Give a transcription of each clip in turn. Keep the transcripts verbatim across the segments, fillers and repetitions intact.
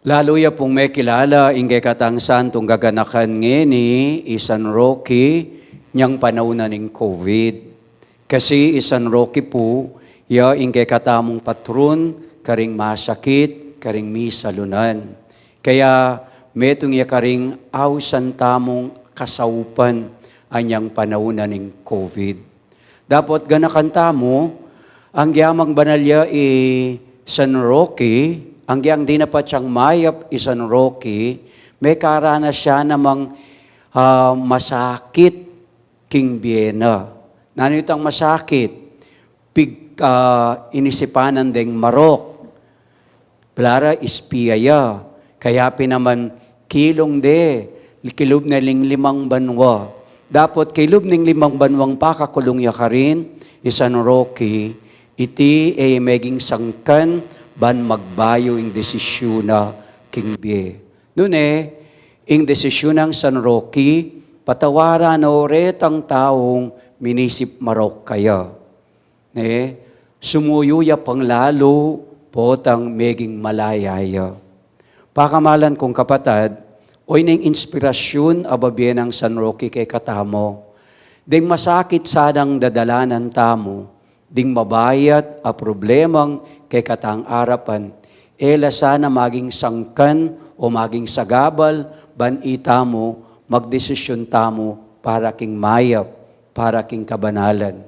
Lalu ya pung mekilala ing kekatang santung gaganakan ngeni, i San Roque, nyang panaun na ning COVID. Kasi i San Roque pu, ya ing kekatamung patron karing masakit, karing misalunan. Kaya metung ya karing ausan tamung kasaupan anyang panaun na ning COVID. Dapot ganakan tamu, anggyang banal ya i San Roque, anggyang dinapat yang mayap i San Roque, mekaranas ya namang, ah, masakit king bie na. Nanu itang masakit? Pig, ah, inisipanan deng marok. Blara, ispia ya. Kaya pin naman kilung de, kilub ne ning limang banua. Dapot kilub ning limang banuang pakakulung ya karin, i San Roque, iti e meging sangkan ban magbayu ing desisyun na king bie. Nune, ing desisyun nang San Roque, patawaran no retang taung minisip marok kaya. Ne, sumuyu ya pang lalu, potang meging malaya ya. Pakamalan kung kapatad, oyni ing inspirasyun a babie nang San Roque kekatamu. Ding masakit sanang dadalanan tamu, ding mabayat a problemang kekatang arapan, e la sana maging sangkan o maging sagabal ban itamu magdesisyun tamu para king mayap, para king kabanalan.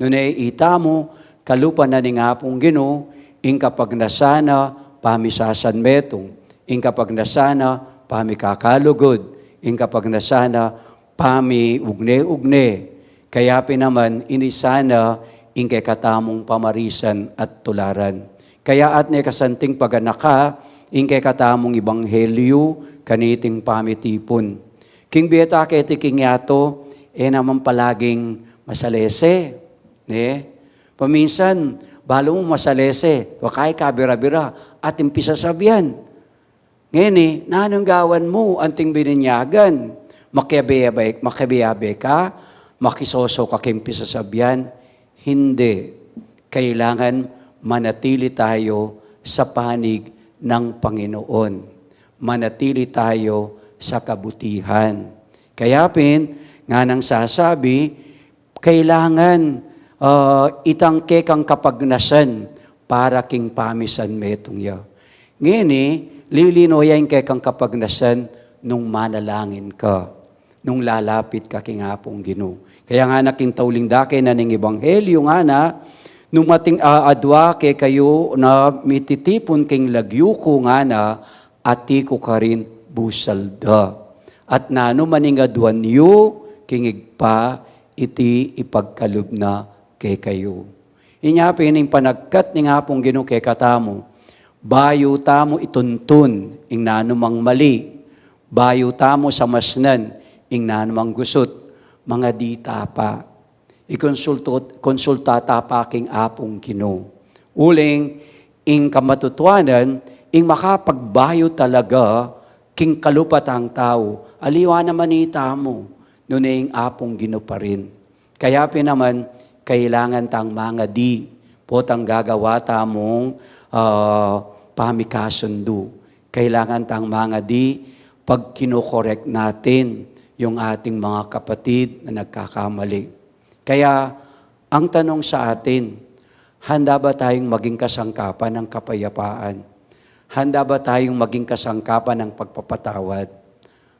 Nune itamu, kalupa na ning Apung Ginu, ing kapagnasan na pamisasanmetung, ing kapagnasan na pamikakalugud, ing kapagnasan na pamiugne-ugne. Kaya pin naman ini sana ing kekatamung pamarisan at tularan. Kaya at ne kasanting paganaka, ing kekatamung ebanghelyu kaniting pamitipun. King bie ta keti king yatu, e naman palaging masalese, ne? Paminsan, balu mu masalese, wa ka e kabira-bira, atin pisasabian. Ngeni, nanung gawan mu, anting bininyagan, makiabe-abe, makiabe-abe ka, makisoso ka king pisasabian, hindi. Kailangan manatili tayo sa panig ng Panginoon. Manatili tayo sa kabutihan. Kaya pin, nganang sasabi, kailangan, ah, itang kekang kapagnasan para king pamisanmetung ya. Ngeni, lilino ya ing kekang kapagnasan nung manalangin ka, nung lalapit ka king Apung Ginu. Kaya ngana king tauling dake na ning ebanghelyu ngana, nung ating aadwa kekayu na mititipun king lagyu ku ngana, ati ku karin busal da. At nanu man ing aduan yu king Ibpa, iti ipagkalub na kekayu. Inya pin ing panagkat ning Apung Ginu kekatamu, bayu tamu ituntun ing nanumang mali, bayu tamu samasnan ing nanumang gusut, mangadi ta pa. Ikonsulto-, konsulta ta pa king Apung Ginu. Uling, ing kamatutuanan, ing makapagbayu talaga king kalupa tang tau, aliwa naman itamu, nune ing Apung Ginu pa rin. Kaya pin naman, kailangan tang mangadi, potang gagawa tamung, ah, pamikasundu. Kailangan tang mangadi pag kinokorek natin yung ating mga kapatid na nagkakamali. Kaya, ang tanong sa atin, handa ba tayong maging kasangkapan ng kapayapaan? Handa ba tayong maging kasangkapan ng pagpapatawad?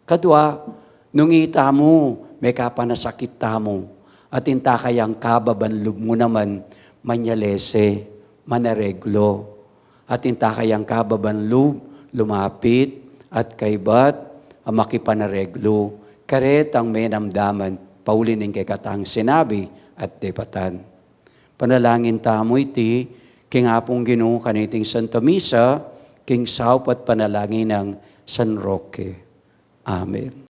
Kadwa, nung itamu, mekapanasakit tamu, atin ta kayang kababan lub mu naman manyalese, manareglo. Atin ta kayang kababan lub, lumapit, at kaybat, a makipanareglo, karetang menamdaman, pauli ning kekatang sinabi at depatan. Panalangin tamu iti, king Apung Ginu kaniting Santa Misa, king saup at panalangin nang San Roque. Amen.